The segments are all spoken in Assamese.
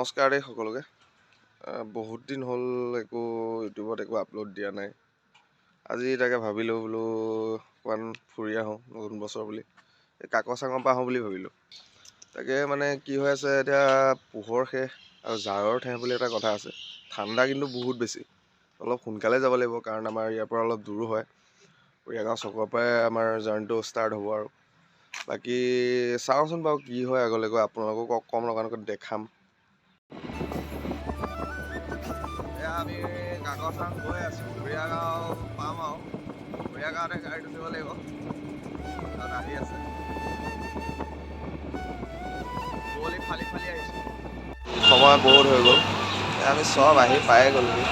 নমস্কাৰ দেই সকলোকে। বহুত দিন হ'ল একো ইউটিউবত একো আপলোড দিয়া নাই। আজি তাকে ভাবিলোঁ, বোলো অকণমান ফুৰি আহোঁ নতুন বছৰ বুলি। এই কাকচাঙৰ পৰা আহোঁ বুলি ভাবিলোঁ। তাকে মানে কি হৈ আছে এতিয়া, পোহৰ শেষ আৰু জাৰৰ ঠেহ বুলি এটা কথা আছে। ঠাণ্ডা কিন্তু বহুত বেছি। অলপ সোনকালে যাব লাগিব, কাৰণ আমাৰ ইয়াৰ পৰা অলপ দূৰো হয়। উৰিয়াগাঁও চকৰ পৰাই আমাৰ জাৰ্ণিটো ষ্টাৰ্ট হ'ব। আৰু বাকী চাওঁচোন বাৰু কি হয় আগলৈ গৈ, আপোনালোকক কম লগানকৈ দেখাম। এয়া আমি কাকচাং গৈ আছোঁ, উৰিয়াগাঁও পাম আৰু উৰিয়াগাঁৱতে গাড়ীত উঠিব লাগিব। তাত আহি আছে, কুঁৱলী ফালি ফালি আহিছোঁ। সময় বহুত হৈ গ'ল, আমি চব আহি পায়ে গ'লোহি।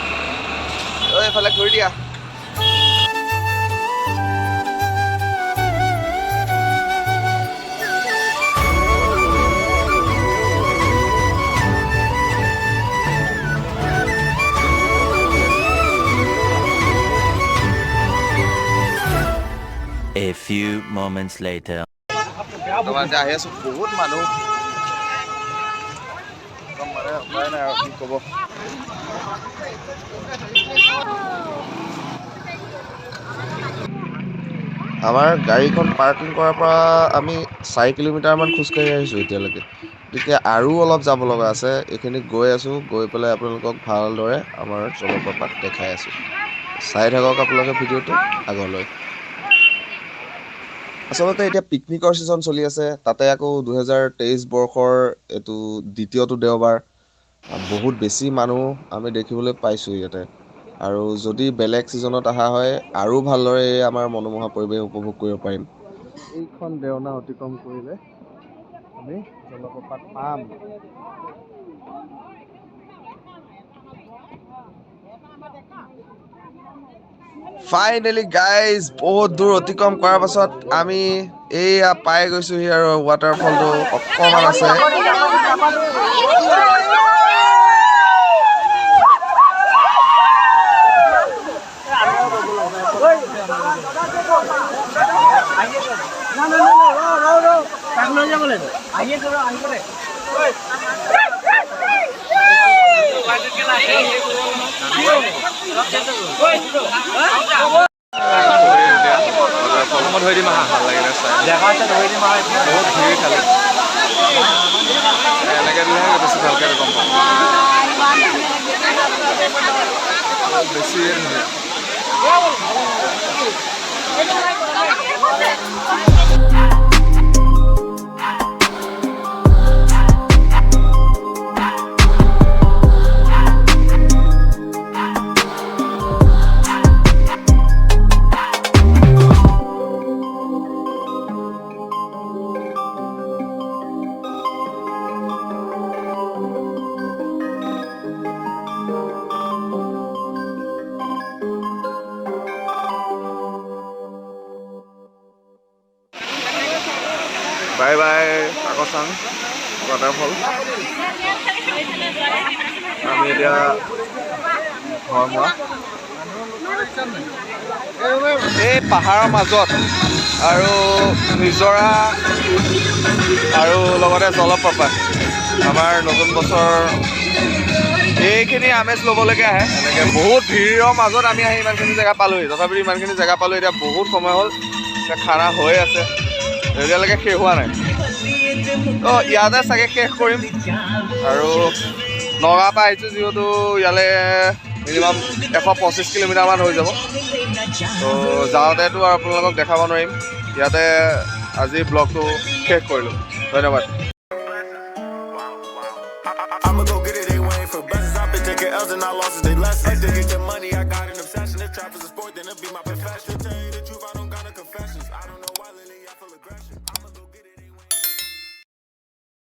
ঐ, এইফালে ঘূৰি দিয়া। A few moments later. বৰ্তমান এতিয়া আহি আছোঁ, বহুত মানুহ একদম, মানে উপায় নাই আৰু কি ক'ব। আমাৰ গাড়ীখন পাৰ্কিং কৰাৰ পৰা আমি 4 কিলোমিটাৰমান খোজকাঢ়ি আহিছোঁ এতিয়ালৈকে। গতিকে আৰু অলপ যাব লগা আছে। এইখিনি গৈ আছোঁ, গৈ পেলাই আপোনালোকক ভালদৰে আমাৰ জলপ্ৰপাত দেখাই আছোঁ। চাই থাকক আপোনালোকে ভিডিঅ'টো আগলৈ। আচলতে এতিয়া পিকনিকৰ ছিজন চলি আছে, তাতে আকৌ 2023 বৰ্ষৰ এইটো দ্বিতীয়টো দেওবাৰ। বহুত বেছি মানুহ আমি দেখিবলৈ পাইছোঁ ইয়াতে। আৰু যদি বেলেগ ছিজনত অহা হয়, আৰু ভালদৰে এই আমাৰ মনোমোহা পৰিৱেশ উপভোগ কৰিব পাৰিম। এইখন দেওনা অতিক্ৰম কৰিলে আমি জলপ্ৰপাত পাম। ফাইনেলি গাইজ, বহুত দূৰ অতিক্ৰম কৰাৰ পাছত আমি এইয়া পাই গৈছোহি আৰু ৱাটাৰফলটো অকণমান আছে। মই ধৰি দিম আহা। ভাল লাগিলে চাই, বহুত ভিৰ। খালি এনেকৈ দিলেহে বেছি ভালকৈ গম পাম। বেছিয়ে ধুনীয়া। Bye bye Kakochang waterfall. আমি এতিয়া ঘৰমুৱা। এই পাহাৰৰ মাজত আৰু নিজৰা আৰু লগতে জলপ্ৰপাত, আমাৰ নতুন বছৰ এইখিনি আমেজ ল'বলৈকে আহে। এনেকৈ বহুত ভিৰৰ মাজত আমি আহি ইমানখিনি জেগা পালোহি। তথাপিতো ইমানখিনি জেগা পালোঁ, এতিয়া বহুত সময় হ'ল, এতিয়া খানা হৈ আছে, এতিয়ালৈকে শেষ হোৱা নাই। তো ইয়াতে চাগে শেষ কৰিম। আৰু নগাঁৱৰ পৰা আহিছোঁ যিহেতু, ইয়ালৈ মিনিমাম 125 কিলোমিটাৰমান হৈ যাব। তো যাওঁতেতো আৰু আপোনালোকক দেখাব নোৱাৰিম। ইয়াতে আজি ব্লগটো শেষ কৰিলোঁ। ধন্যবাদ। I'ma go get it, they waiting for blessings. I've been taking L's and I lost they lessons. Addicted to money, I got an obsession. If trap is a sport, then it'd be my profession. Tell you the truth,